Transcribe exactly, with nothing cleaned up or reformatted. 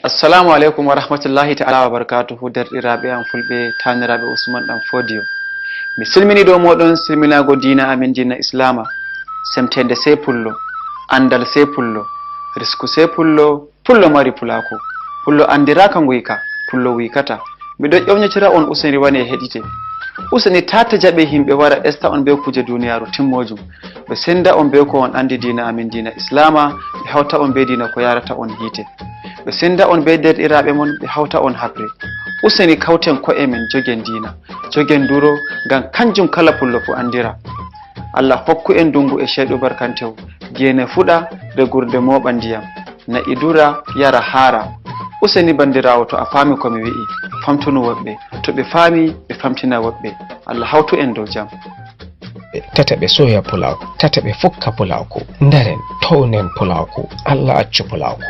Assalamu aleykum wa rahmatullahi ta'ala wa barakatuhu, derɗiraaɓe am fulɓe, taaniraaɓe Usman ɗan Fodiyo. Mi silmini dow mooɗon silminaago diina amin, diina Islaama, semteende sey pullo, anndal sey pullo, risku sey pullo, pullo mari pulaaku, pullo anndiraaka nguyka, pullo wuykata. Miɗo ƴownitira on useni wane e heɗite. Useni taata jaɓe himɓe wara esta on bee kuuje duniyaaru timmoojum. Ɓe senda on bee ko on anndi diina amin, diina Islaama, ɓe hawta on bee diina ko yaarata on hiite. Ɓe senda on bee derɗiraaɓe mon, ɓe hawta on haɓre. Useni kawten ko'e men, jogen diina, jogen nduro, ngam kanjum kala pullo fuu anndira. Allah hokku en ndungu e ceeɗu barkantewu, geene fuɗa, regurde mooɓa ndiyam, na'i dura, yara haara. Useni banndiraawo, to a faami ko mi wi'i, famtunu woɓɓe. To ɓe faami, ɓe famtina woɓɓe. Allah hawtu en dow jam. Tata ɓe sooya pulaaku, tata ɓe fukka pulaaku. Ndaren, townen pulaaku, Allah accu pulaaku.